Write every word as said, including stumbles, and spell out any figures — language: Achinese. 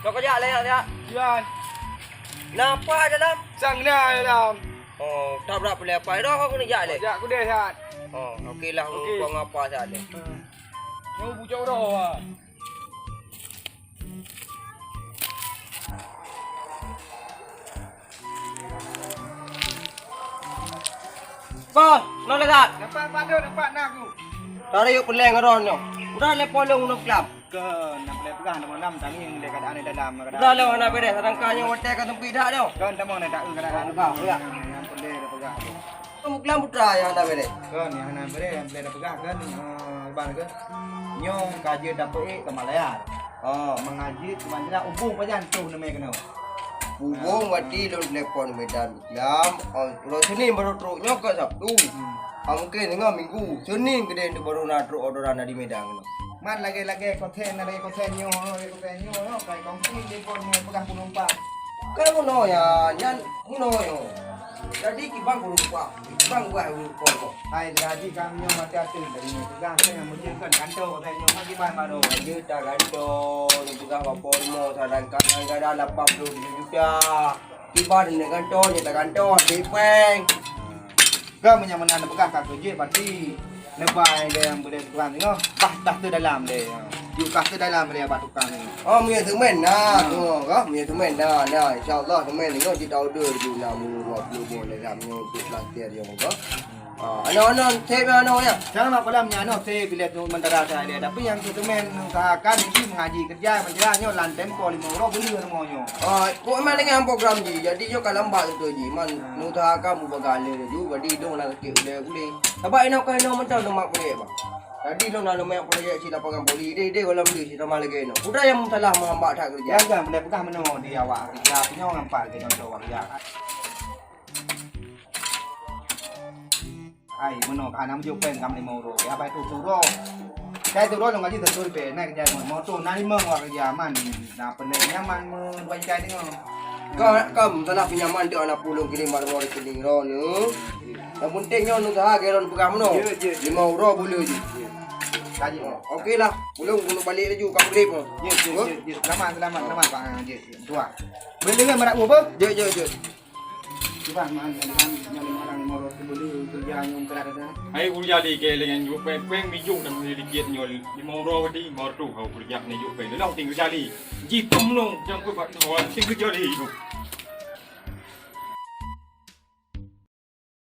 Kau kejak leh, ya, ya. Tuan. Napa dalam? Sang na dalam. Oh, tak berat boleh apa. Dah kau kena jak leh. Jak kudeh, Sat. Oh, okey lah. Okey. Kau ngapa saat ni? Nyoe bucok roh, ah. Bos, nolak tak? Nampak, Pak, tu, nampak nak aku. Tadi yuk peleng ron nyoh. Udah le polong nang kelam. Ke, nak boleh pegang nama nam tangi yang dekat ada dalam, ada. Udah le, hana beres, sedangkan nyoh hotel ka sempit dah tu. Kan, tamong nak tak, kadang-kadang. Pegang, pegang. Yang boleh dah pegang tu. Kamu kelam putra yang hana beres. Kan, yang hana beres, yang boleh dah pegang kan. Ah, ban ke? Nyoh kaji dapur eh ke Malaya. Ah, mengaji ke Malaya, ubung pajan tu nama kena. Ubung berarti lôn telepon Medan. Lam, oh, uroe Senin baru trok nyoe ka Sabtu. Hmm. Ah, mungkin tengah minggu. Senin keudeh nyoe baru na trok orderan dari Medan keunoe. Man lagèe-lagèe konten, lagèe konten nyoe, lagèe konten nyoe, nyoe, kai kongsi telepon nyoe peugah penumpang. Kan meunoe ya, nyan meunoe nyoe. Jadi kiban penumpang, kiban buah penumpang. Hai, jadi kami nyoe mati até dari nyoe peugah, saya yang mesti kan kantor konten nyoe, kiban baru. Aja tak kantor, ni peugah apa semua, sedangkan anggaran lapan puluh tujuh juta. Kiban ni kantor, ni tak kantor, di bank. Kan meunyo meunan peugah ka keujeuet, berarti neubai lé nyang beudé tukang singoh, bah dah teudalam lé. Yuk kah teudalam lé bak tukang singoh. Oh, meunyo semen na, ha. Oh, kah, meunyo semen na, na, insya-Allah semen singoh kita order ju na mu dua puluh boh lé ram nyoe untuk pelantir nyoe, kah. Ha, ano, ano, sep ano ya. Jangan nak pelam nya, ano, sep bila tu mentara saya dia. Tapi yang tu semen usahakan ini mengaji kerja, menjelasnya lan tempo lima orang beli rumahnya. Ah, kok memang dengan program ji. Jadi nyoe ka lambat beutôi ji. Man, neusahakan mubaga lé laju, badi dong lam keutik ulèe-ulèe. Sabab inoe ka inoe mantong lemak proyek, bang. Jadi dong lam lemak proyek si lapangan voli, deh, deh, golam deh, si tamah lagèe inoe. Udah nyang salah meuhambat that keureuja. Jangan, jangan, boleh peugah meunoe di awak keureuja, nyoe ngampak lagèe contoh awak keureuja. Hai, meunoe ka hana meujok péng kah lima uroe. Ya, bai tu suroe. Cai suroe lôn gaji satu ribèe, naik kerja moto, na limong awak kerja aman. Na peuleueh nyaman meuduai cai deungoe. Ka, ka, salah pinjaman tu anak pulung kirim baru rekening droeneuh. Yang penting nyoe neusaha ke droen peugah meunoe. Ya, ya. Lima uroe buleuen jih. Ya. Gaji. Oh, oke lah. Pulung keuneuk balek laju ka magrib. Ya, ya, ya, ya. Selamat, selamat, selamat, Bang. Ya, ya. Tuan. Boleh dengar marak gua apa? Ya, ya, ya. Cuba man, man, nyan orang mau roti beli kerja yang kerja. Hai, ureueng jadi ke dengan jok péng-péng mijung dan sedikit nyol. Lima uroe tadi, mau tu kau kerja ni jok péng. Lah tinggal jadi. Jitum nong, jangan kau buat kawan, tinggal jadi.